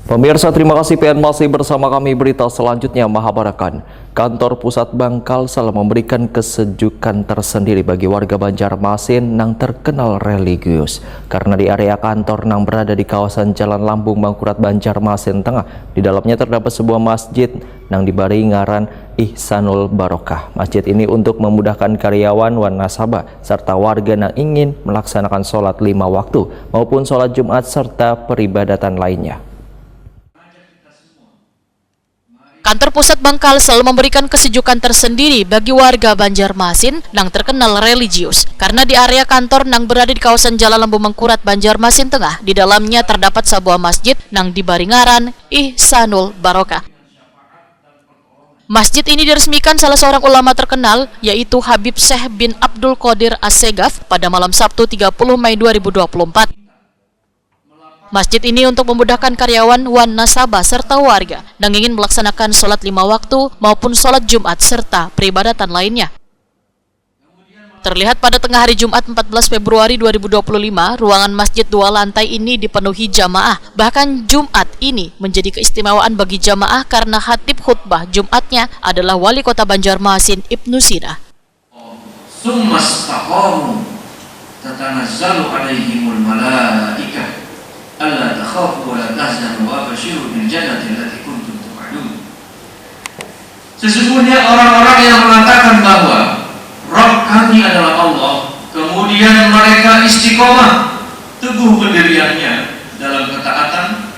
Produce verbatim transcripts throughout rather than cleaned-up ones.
Pemirsa, terima kasih P N masih bersama kami. Berita selanjutnya, Mahabarakan. Kantor Pusat Bank Kalsel memberikan kesejukan tersendiri bagi warga Banjarmasin nang terkenal religius. Karena di area kantor nang berada di kawasan Jalan Lambung Mangkurat Banjarmasin Tengah, di dalamnya terdapat sebuah masjid nang dibari ngaran Ihsanul Barokah. Masjid ini untuk memudahkan karyawan wan nasabah serta warga nang ingin melaksanakan sholat lima waktu maupun sholat Jumat serta peribadatan lainnya. Kantor Pusat Bank Kalsel memberikan kesejukan tersendiri bagi warga Banjarmasin nang terkenal religius, karena di area kantor nang berada di kawasan Jalan Lambu Mengkurat, Banjarmasin Tengah, di dalamnya terdapat sebuah masjid nang dibari ngaran Ihsanul Barokah. Masjid ini diresmikan salah seorang ulama terkenal, yaitu Habib Syekh bin Abdul Qadir As-Segaf, pada malam Sabtu, tiga puluh Mei dua ribu dua puluh empat. Masjid ini untuk memudahkan karyawan wan nasabah serta warga nang ingin melaksanakan sholat lima waktu maupun sholat Jumat serta peribadatan lainnya. Terlihat pada tengah hari Jumat, empat belas Februari dua ribu dua puluh lima, ruangan masjid dua lantai ini dipenuhi jamaah. Bahkan Jumat ini menjadi keistimewaan bagi jamaah karena khatib khutbah Jumatnya adalah Wali Kota Banjarmasin, Ibnu Sina. Tsumma istaqamu tatanazzalu alaihimul malaikah alla takhafu wa la tahzanu wa absyiru bil jannati allati kuntum tu'adun. Sesungguhnya orang-orang yang mengatakan bahwa Rabb kami adalah Allah, kemudian mereka istiqomah, teguh pendiriannya dalam ketaatan,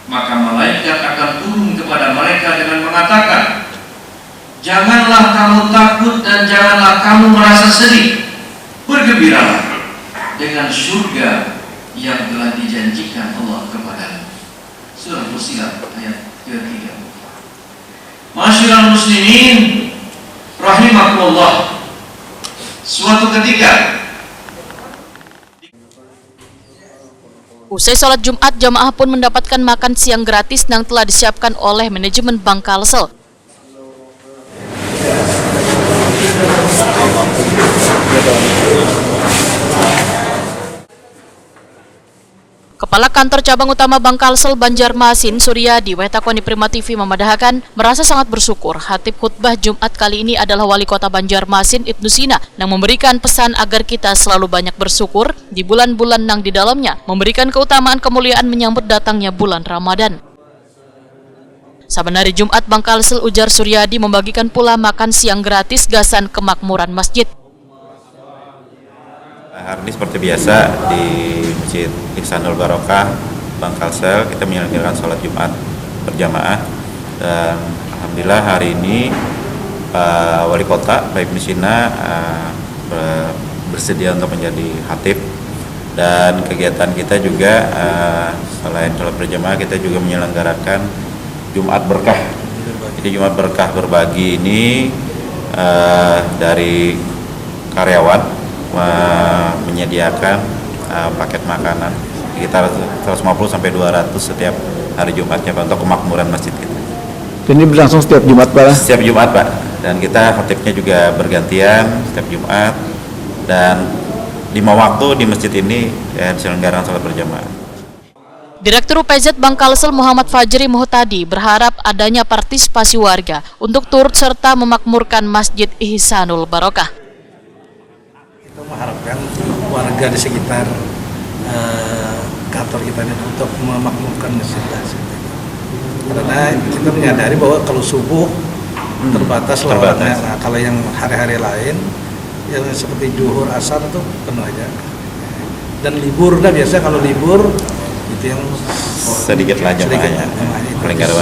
maka malaikat akan turun kepada mereka dengan mengatakan, "Janganlah kamu takut dan janganlah kamu merasa sedih. Bergembiralah dengan surga yang telah dijanjikan Allah kepadamu." Surah Fussilat ayat ketiga. Masyiral muslimin rahimakumullah. Suatu ketika, usai sholat Jumat, jamaah pun mendapatkan makan siang gratis yang telah disiapkan oleh manajemen Bank Kalsel. Kepala Kantor Cabang Utama Bank Kalsel Banjarmasin, Suryadi, weh takoni Prima T V mamadahakan, merasa sangat bersyukur Khatib khutbah Jumat kali ini adalah Wali Kota Banjarmasin, Ibnu Sina, nang memberikan pesan agar kita selalu banyak bersyukur di bulan-bulan nang di dalamnya memberikan keutamaan kemuliaan menyambut datangnya bulan Ramadan. Saban hari Jumat, Bank Kalsel, ujar Suryadi, membagikan pula makan siang gratis gasan kemakmuran masjid. Hari ini seperti biasa di Masjid Ihsanul Barokah, Bank Kalsel, kita menyelenggarakan sholat Jumat berjamaah. Dan alhamdulillah, hari ini Pak Wali Kota, Pak Ibnu Sina, eh, ber- bersedia untuk menjadi khatib. Dan kegiatan kita juga, eh, selain sholat berjamaah, kita juga menyelenggarakan Jumat Berkah. Jadi, Jumat Berkah berbagi ini, eh, dari karyawan me- menyediakan, eh, paket makanan sekitar seratus lima puluh sampai dua ratus setiap hari Jumatnya, Pak, untuk kemakmuran masjid kita. Dan ini berlangsung setiap Jumat, Pak? Setiap Jumat, Pak. Dan kita khatibnya juga bergantian setiap Jumat. Dan lima waktu di masjid ini, ya, diselenggarakan sholat berjamaah. Direktur U P Z Bank Kalsel, Muhammad Fajri Muhtadi, berharap adanya partisipasi warga untuk turut serta memakmurkan Masjid Ihsanul Barokah. Kita mengharapkan warga di sekitar, eh, kantor kita ini untuk memakmurkan masjid lah, seperti itu. Karena kita menyadari bahwa kalau subuh, hmm, terbatas lah, terbatas, orangnya. Nah, kalau yang hari-hari lain, yang seperti zuhur, asar itu penuh aja. Dan libur dah, biasa kalau libur itu yang sedikit lah jamaahnya. Paling kadang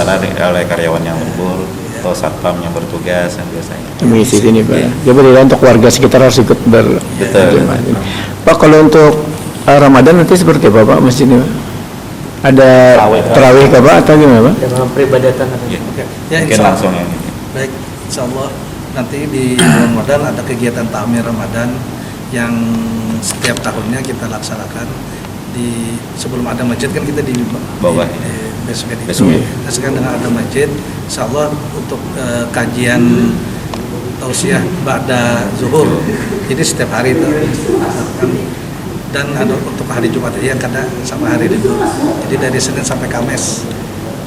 oleh karyawan yang lembur atau satpam yang bertugas yang biasanya. Mengisi sini, Pak. Ya. Jadi, untuk warga sekitar harus ikut ber- Betul. Pak, kalau untuk, eh, Ramadan nanti seperti apa, Pak, masjidnya, Pak? Ada terawih, Pak, atau gimana, Pak? Ada peribadatan. Ya. Ya, mungkin insya Allah. Langsung yang ini. Baik, insya Allah nanti di bulan Ramadan ada kegiatan takmir Ramadan yang setiap tahunnya kita laksanakan di sebelum ada masjid kan kita di bawah, di, di basement itu. Nah, sekarang dengan ada masjid, insya Allah untuk, eh, kajian tausiah ba'da zuhur. Jadi setiap hari itu. Dan ada untuk hari Jumat aja yang kada sama hari libur. Jadi dari Senin sampai Kamis.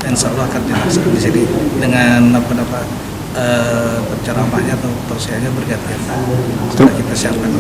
insya Allah akan dilaksanakan di sini dengan apa apa eh, penceramahnya atau tausiahnya bergantian sudah kita siapkan.